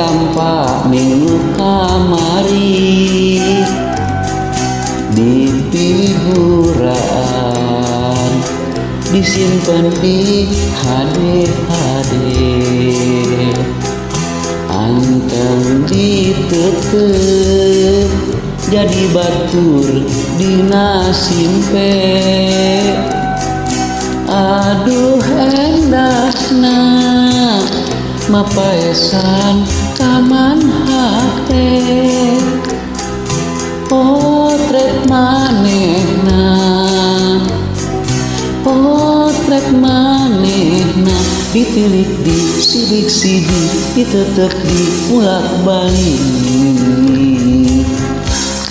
katampa minggu kamari di figuraan disimpen di hade-hade anteng ditetep jadi batur dina simpe aduh endahna mapaesan taman hate potret manehna potret manehna ditilik di sidik-sidik ditetep di ulak balik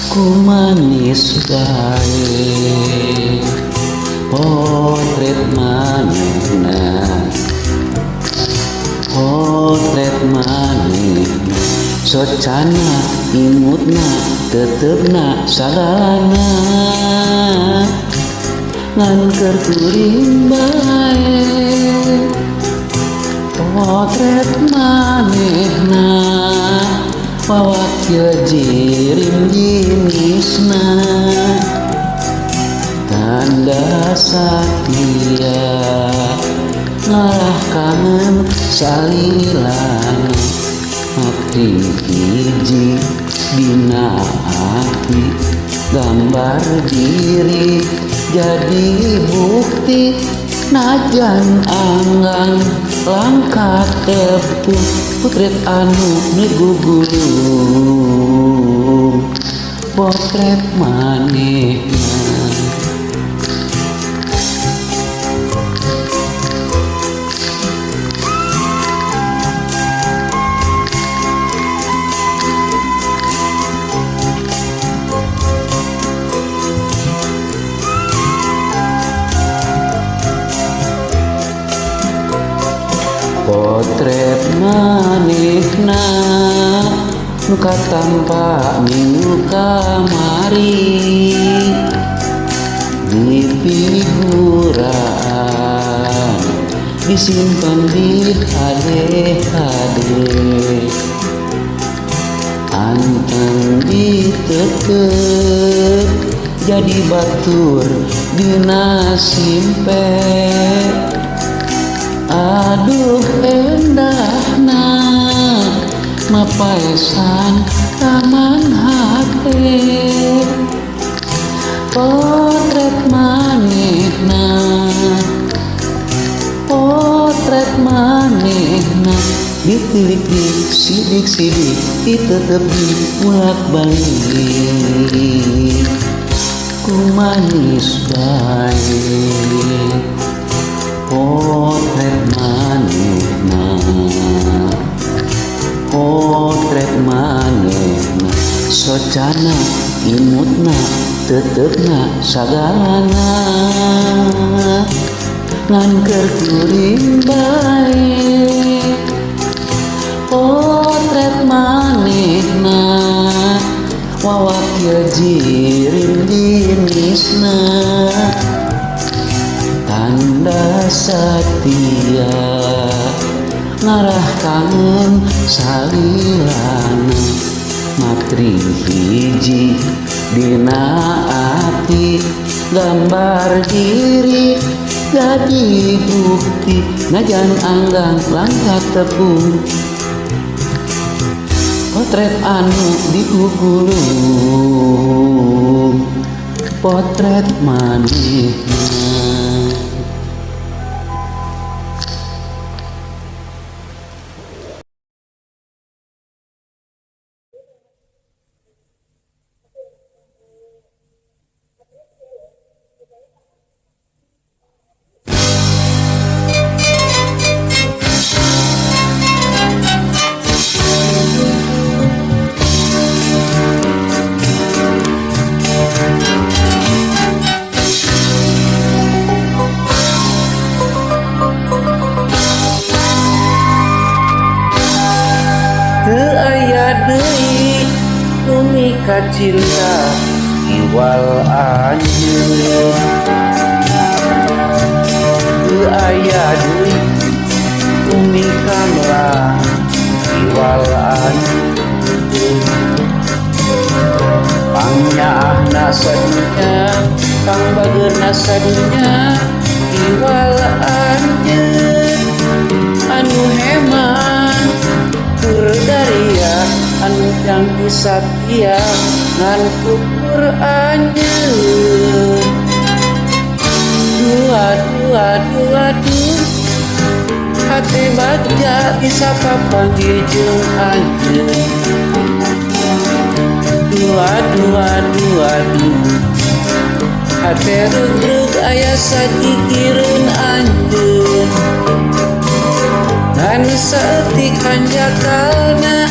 ku manis bae potret manehna potret manehna socana imutna tetepna sagalana ngan keur kuring bae potret manehna wawakil jirim jinisna tanda satia ngalah kangen salilana mati hiji dina hati gambar diri jadi bukti najan anggang langkah tepung potret anu ngegugulung potret manehna. Potret manehna nu katampa minggu kamari di figuraan disimpan di hade-hade anteng ditetep jadi batur dina simpe aduh endahna mapaesan taman hate potret manehna potret manehna ditilik di sidik-sidik ditetep di ulak balik ku manis bae potret manehna potret manehna socana imutna tetepna sagalana ngan keur kuring bae potret manehna wawakil jirim jinisna tanda setia ngarah kangen salilana matri hiji dina ati gambar diri jadi bukti najan anggang langkah tepung potret anu digugulung potret manehna. Cinta iwal anjeun teu aya deui umi kamlah Iwal anjeun pangnyaahna sadunya pangbageurna sadunya iwal anjeun anu heman tur daria anu jangki satia ngan kukur anjeun dua dua dua dua hate bagja bisa papanggih jeung anjeun dua dua dua dua hate regreg aya sakikireun anjeun ngan saeutik hanjakalna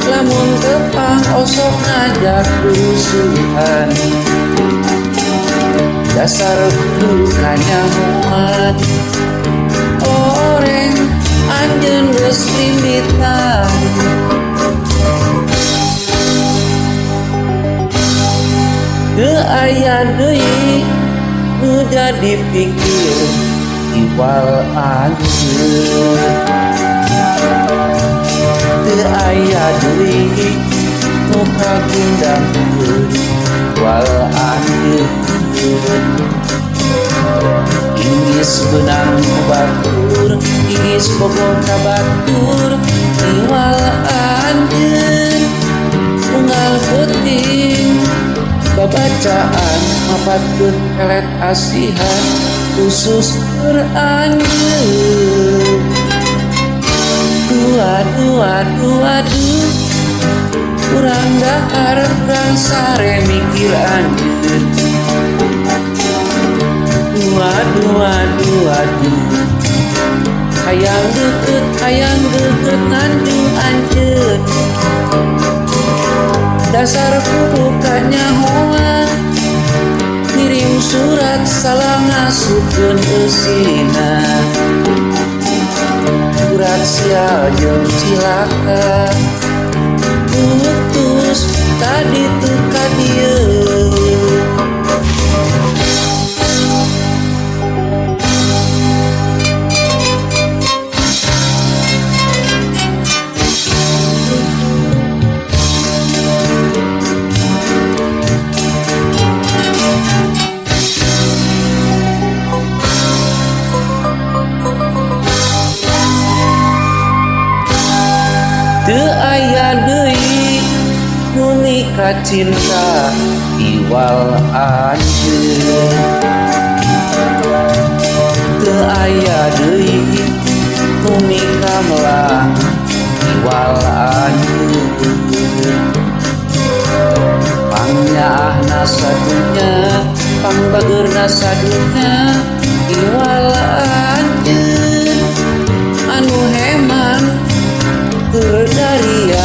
lamun tepang osok ngajak rusuhan dasar kudu kanyahoan oreng anjeun geus limbitan. Teu aya deui nu jadi pikir iwal anjeun teu aya deui nu kagundangkeun iwal anjeun Inggris beunang ku batur Inggris bogoh ka batur iwal anjeun unggal peuting babacaan mapatkeun pelet asihan khusus keur anjeun dua dua dua dua urang dahar urang sare mikir anjeun dua dua dua dua hayang deukeut nganjung anjeun dasar kudu kanyahoan ngirim surat salah ngasupkeun eusina surat sial jeung cilaka putus tadi tu ka dieu. Teu aya deui nu mika cinta iwal anjeun teu aya deui nu mika melang iwal anjeun pangnyaahna sadunya pangbageurna sadunya iwal anjeun anu heman tur daria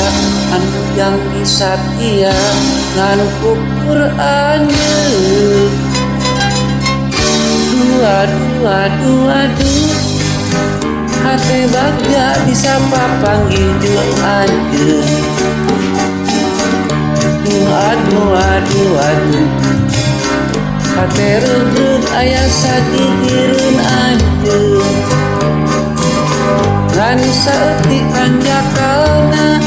anu jangki satia ngan kukur anjeun dua dua dua dua hate bagja bisa papanggih jeung anjeun dua dua dua dua hate regreg aya sakikireun anjeun ngan saeutik hanjakalna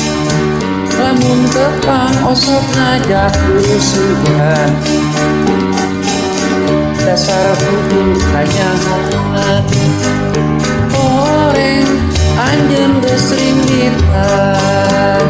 lamun tepang osok ngajak rusuhan dasar kudu kanyahoan oreng anjeun geus rimbitan.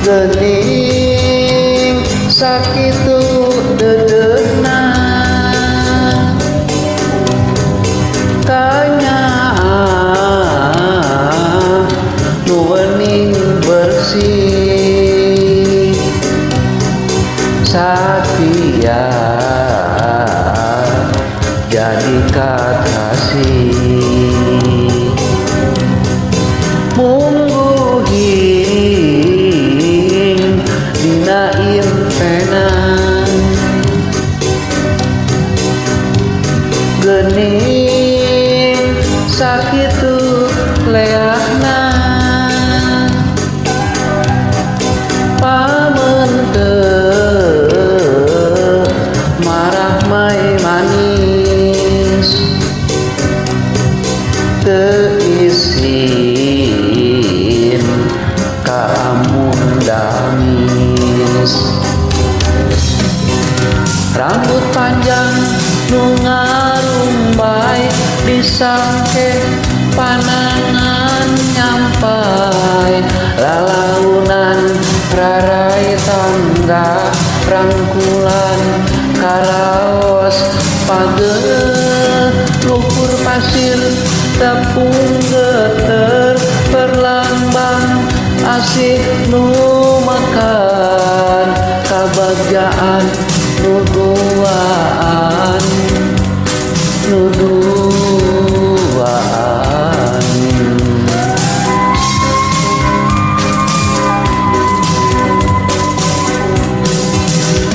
Geuning sakitu dedeuna kanyaah Teu isin ka ambung damis. Rambut panjang nu ngarumbay disangke panangan nyampai lalaunan rarai tangga rangkulan karaos pageuh lumpur pasir tepung geter perlambang asih nu mekar kabagjaan nu duaan nu duaan.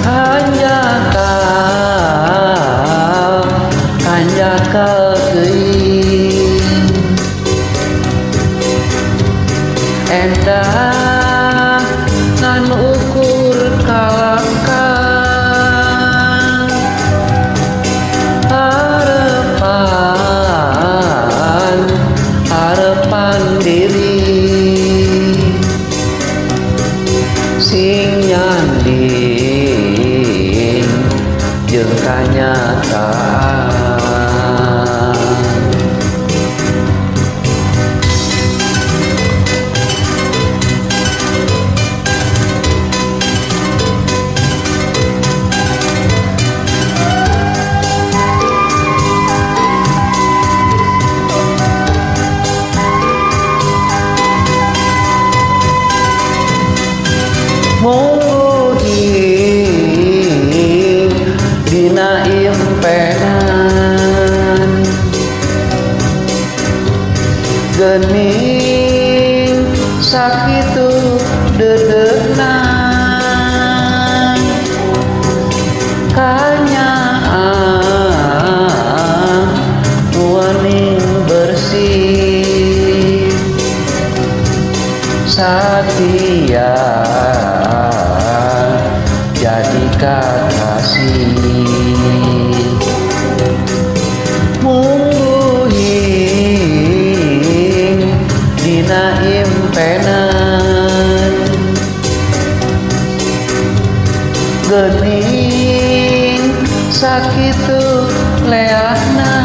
Hanjakal hanjakal teuing endah ngan ukur kalangkang harepan harepan diri sing nyanding jeung kanyataan. Mungguhing dina impenan geuning sakitu deudeuhna kanyaah wening bersih satia jadi kakasih. Mungguhing dina impenan geuning sakitu leahna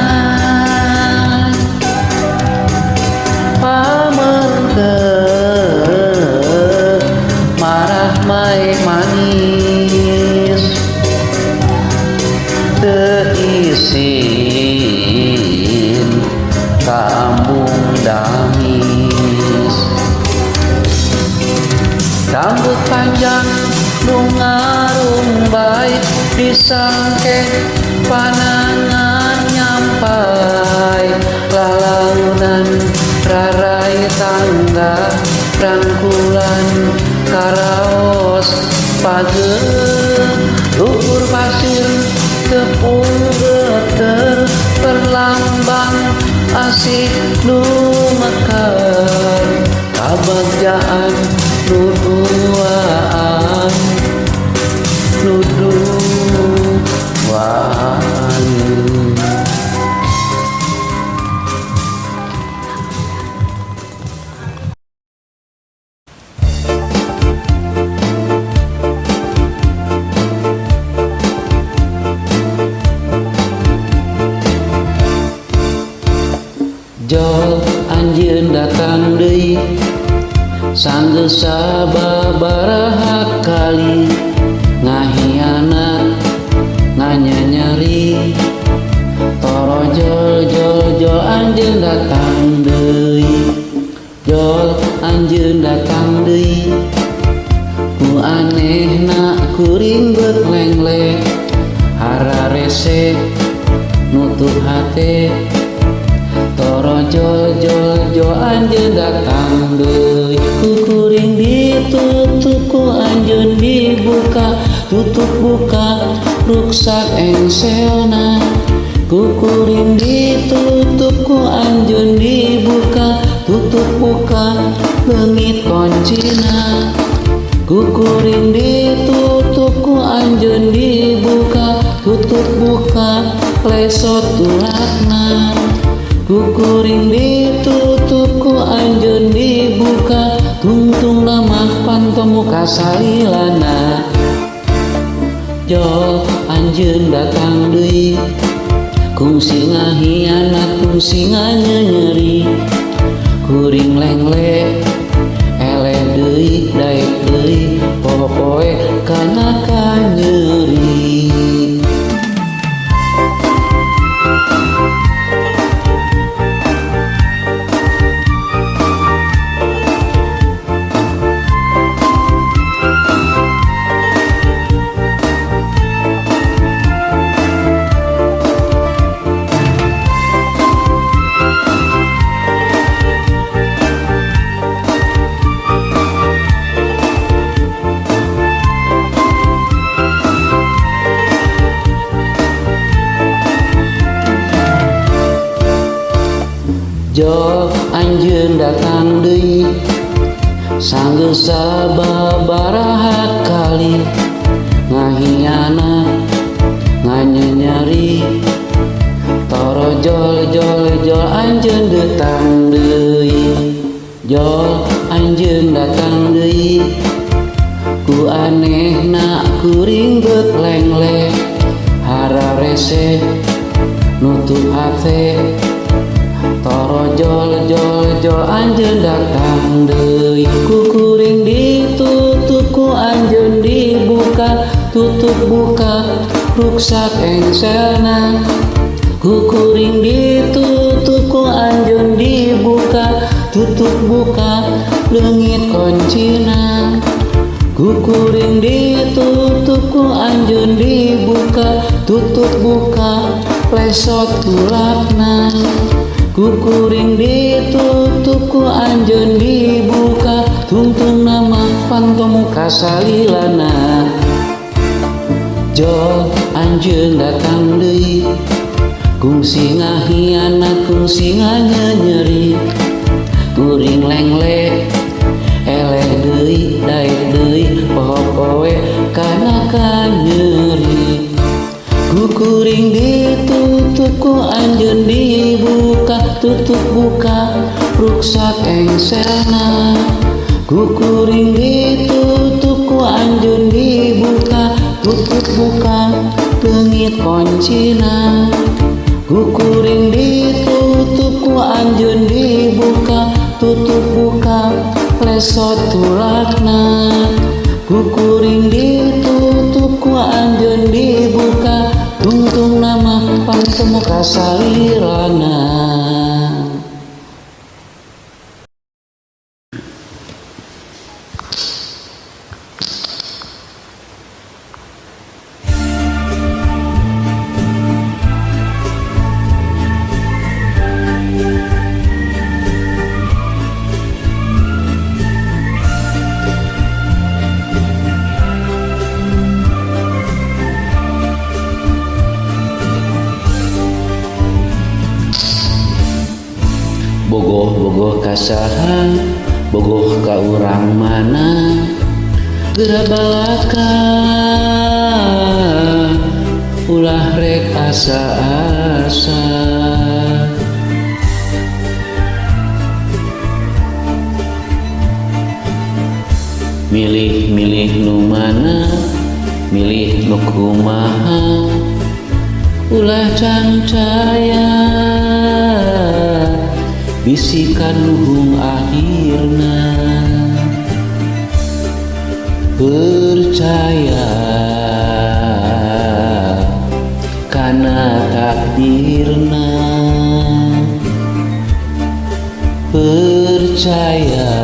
pameungpeuk marah mai manis teu isin ka ambung damis. Rambut panjang nu ngarumbay disangke panangan nyampai lalaunan rarai tangga rangkulan karaos pageuh luhur pasir tepung geter perlambang asih nu mekar kabagjaan nu duaan nu duaan. Jol anjeun datang deui sanggeus sababaraha kali ngahianat nganyanyeri torojol jol jol anjeun datang deui jol anjeun datang deui ku anehna kuring beuk lengleh hararese nutup hate torojol jol jol anjeun datang deui ku kuring ditutup ku anjeun dibuka tutup buka ruksak engselna ku kuring ditutup ku anjeun dibuka tutup buka leungit koncina ku kuring ditutup ku anjeun dibuka tutup buka lesot tulakna Ku kuring ditutup ku anjeun dibuka, tungtungna mah panto muka salilana. Jol anjeun datang deui, kungsi ngahianat kungsi nganyenyeri. Kuring lengle eleh deui daek deui popoe kana kanyeri. Jol anjeun datang deui, sanggeus sababaraha kali ngahianat nganyenyeri. Torojol jol jol anjeun datang deui, jol anjeun datang deui. Ku anehna kuring beut lengle, hararese nutup hate. Torojol jol jol anjeun datang deui, ku kuring ditutup ku anjeun dibuka, tutup buka ruksak engselna. Ku kuring ditutup ku anjeun dibuka, tutup buka leungit kuncina. Ku kuring ditutup ku anjeun dibuka, tutup buka lesot tulakna. Ku kuring ditutup ku anjeun dibuka, tungtungna mah panto muka salilana. Jol anjeun datang deui, kungsi ngahianat kungsi nganyenyeri. Kuring lengle eleh deui daek deui popoe kana kanyeri. Ku kuring ditutup ku anjeun dibuka, tutup buka ruksak engselna. Ku kuring ditutup ku anjeun dibuka, tutup buka leungit kuncina. Ku kuring ditutup ku anjeun dibuka, tutup buka lesot tulakna. Ku kuring ditutup ku anjeun dibuka, tungtungna mah panto muka salilana. Bogoh-bogoh ka saha, bogoh ka urang mana, geura balaka ulah rek asa-asa. Milih-milih nu mana, milih nu kumaha, ulah cangcaya bisikan luhung akhirna. Percaya kana takdirna, percaya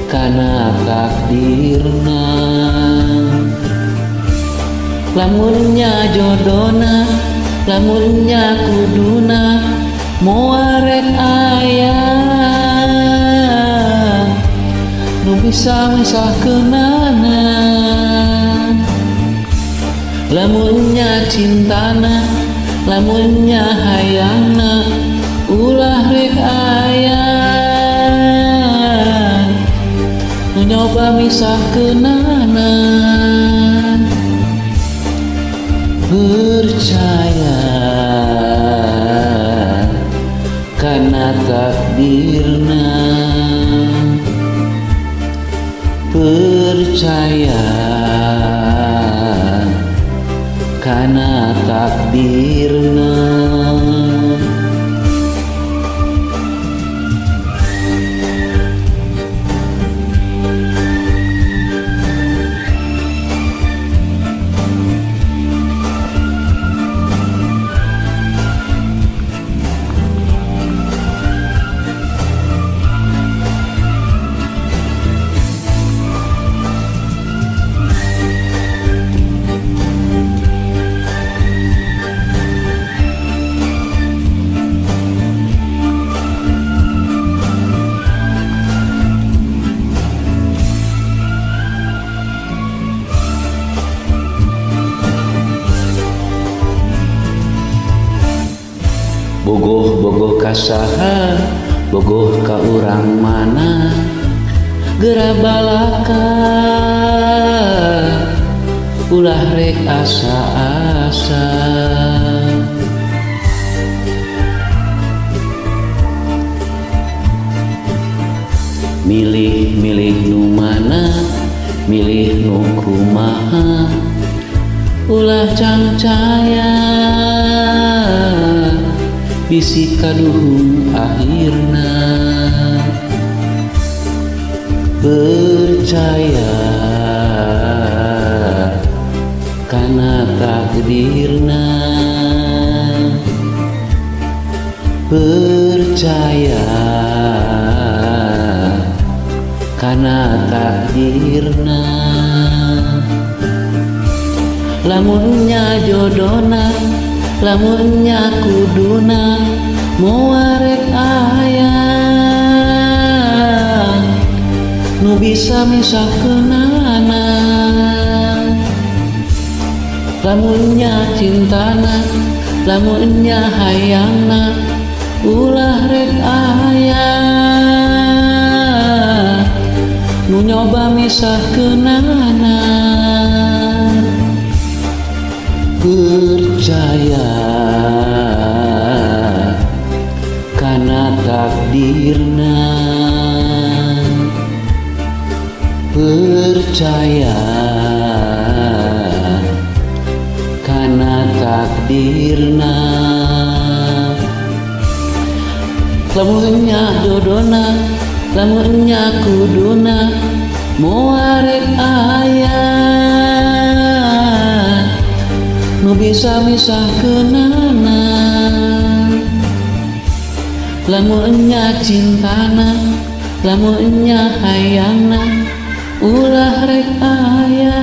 kana takdirna. Lamunnya jodona, lamunnya kuduna, moal rek aya nu bisa misahkeunana. Lamunnya cintana, lamunnya hayangna, ulah rek aya nu nyoba misahkeunana. Percaya kana takdirna, percaya kana takdirna. Bogoh-bogoh ka saha, bogoh ka urang mana, geura balaka ulah rek asa-asa. Milih-milih nu mana, milih nu kumaha, ulah cangcaya bisi kaduhung akhirna. Percaya kana takdirna, percaya kana takdirna. Lamunnya jodona, lamunnya kuduna, moal rek aya nu bisa misahkeunana. Lamunnya cintana, lamunnya hayangna, ulah rek aya nu nyoba misahkeunana. Percaya kana takdirna, percaya kana takdirna. Lamunnya jodona, lamunnya kuduna, moal rek aya nu bisa misahkeunana. Lamunnya cintana, lamunnya hayangna, ulah rek aya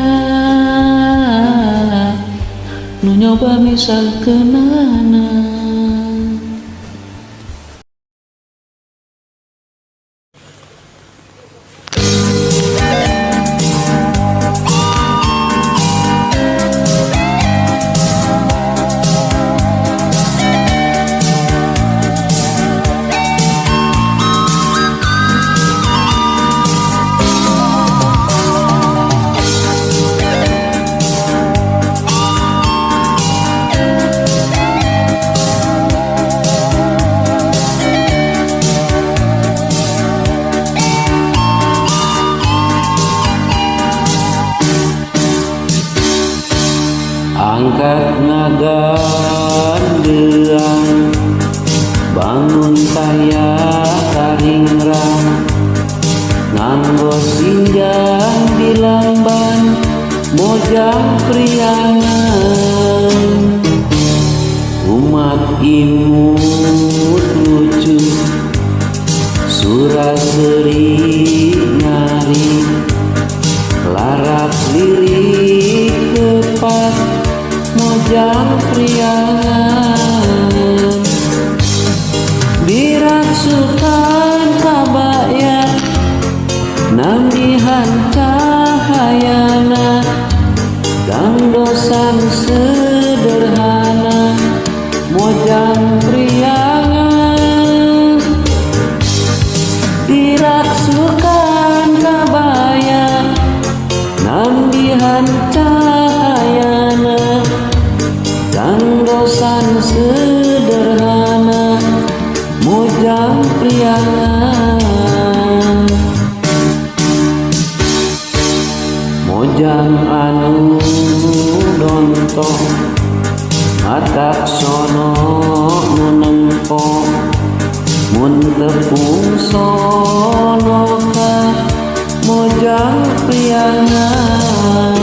nu nyoba misahkeunana. Angkat ngagandeang, bangun kaya karingrang, nganggo sinjang di lamban mojang priangan. Umat imut lucu sura seri ngari, larak lirik tepat mojang priangan. Diraksukan kabaya nambihan cahayana, gangdosan sederhana mojang priangan. Diraksukan kabaya nambihan cahayana, gangdosan sederhana Mojang Priangan. Mojang anu dontong matak sono nu nempo mun tepung sono ka Mojang Priangan.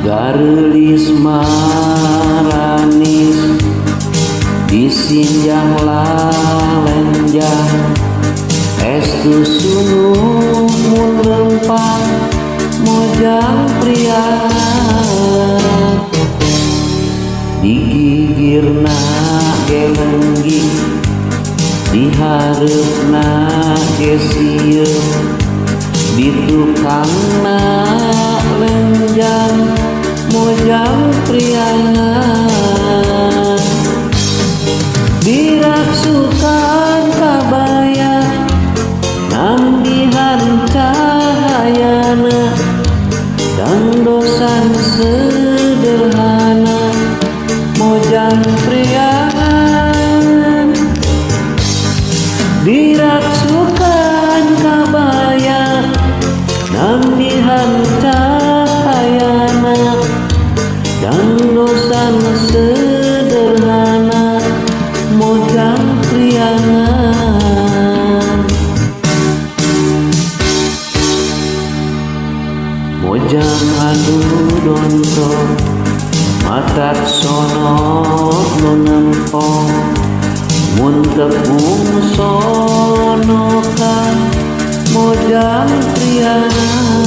Gareulis maranis disinjang lalenjang estu sunu mun rempah Mojang Priangan. Digigirna ge lenggih dihareupna ge sieun ditukangna lenjang Mojang Priangan. Diraksukan kabaya nambihan cahayana dangdosan sederhana Mojang Priangan. Diraksukan kabaya nambihan cahayana dangdosan sederhana Mojang Priangan. Mojang anu dontong matak sono nu nempo mun tepung sono ka Mojang Priangan.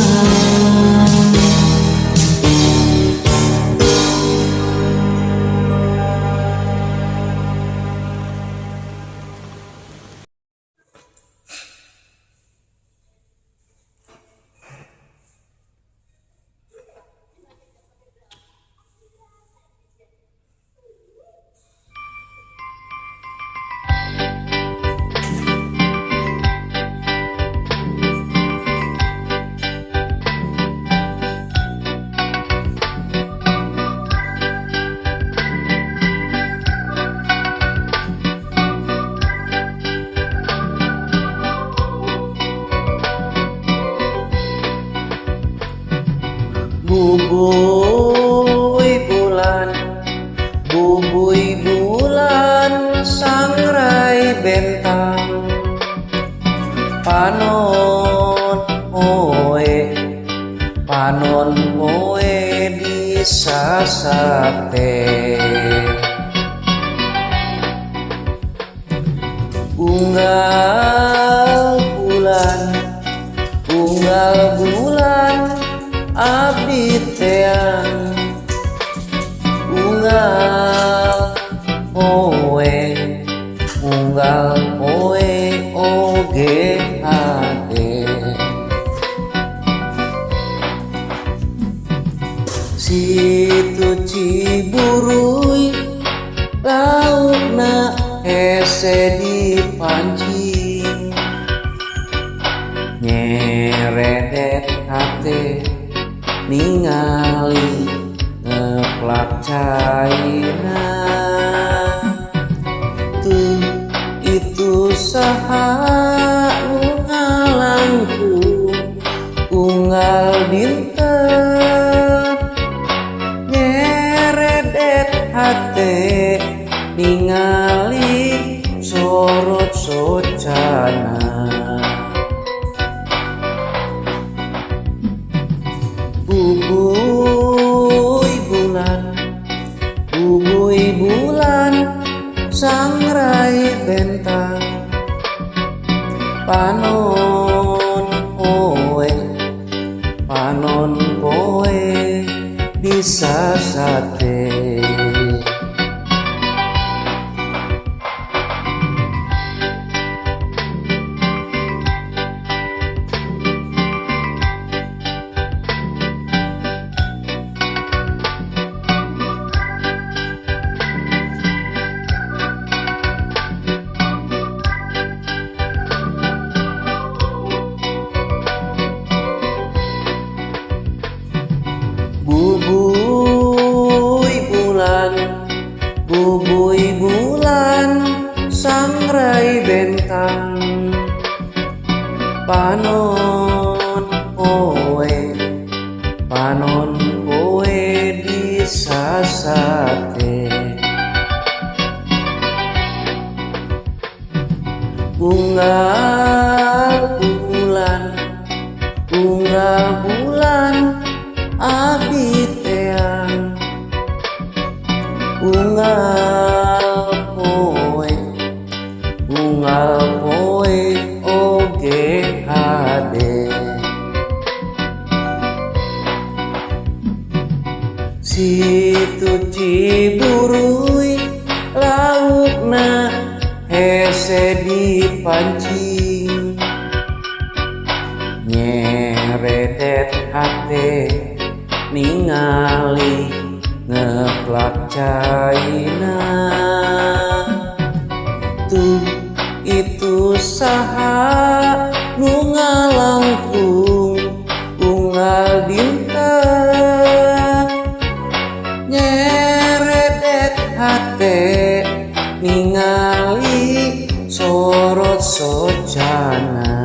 Bubuy bulan sangrai bentang panon poe disasate unggal bulan abdi teang unggal poe oge hade situ Ciburuy laukna hese dipancing nyeredet hate ningali ngeplak caina tuh itu saha nu ngalangkung unggal dinten nyeredet hate ningali sorot socana. Bubuy bulan sangrai bentang panon poe disasate. Bubuy bulan sangrai bentang, panon poe disasate. Unggal bulan abdi teang, unggal poe oge hade. Situ Ciburuy laukna hese dipancing, nyeredet hate ningali ngeplak caina. Tuh itu saha nu ngalangkung unggal dinten, nyeredet hate ningali sorot socana.